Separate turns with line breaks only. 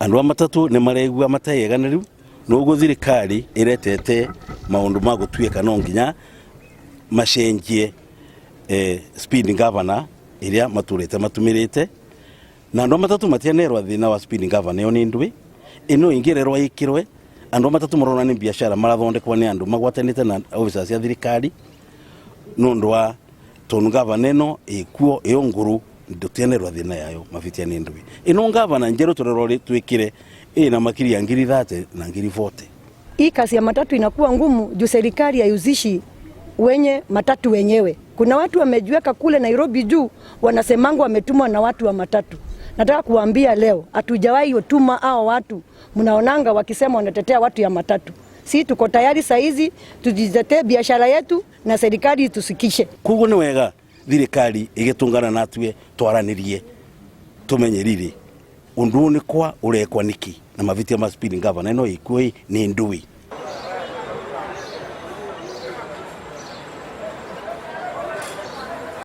Andu a matatu nĩ maregua mateyeganĩru noguo thirikari ĩretete maũndũ ma gũtuĩka no nginya macenjie speed governor ĩrĩa matũrĩte matumĩrĩte. Na andũ a matatu matianerwa thĩna wa speed governor ĩyo nĩ ndwĩ ĩno ĩngĩrerwa ĩkĩrwe. Andũ a matatu marona nĩ biacara marathondekwo nĩ andũ magwatanĩte na officers cia thirikari nũndũ wa tondũ gavana ĩno ĩkuo ĩyo ngũrũ ndũtianerwa thĩna yayo mabitia nĩ ndwĩ ĩno gavana njerũ tũrerwo twĩkĩre ĩna makiri ya 30,000 na 40,000.
Hii kazi ya matatu inakuwa ngumu juu serikali haihusishi wenye matatu wenyewe. Kuna watu wamejiweka kule Nairobi juu wanasemangu wametumwa na watu wa matatu. Nataka kuambia leo hatujawahi tuma hao watu mnaonanga wakisema wanatetea watu ya matatu. Si tuko tayari saizi tujitetee biashara yetu na serikali itusikishe.
Koguo nĩ wega thirikari ĩgĩtũngana na atue twaranĩrie tumenye riri undu nĩ kwa urekwa niki na mavitia ma speed governor ĩno ĩkuo nĩ ndui.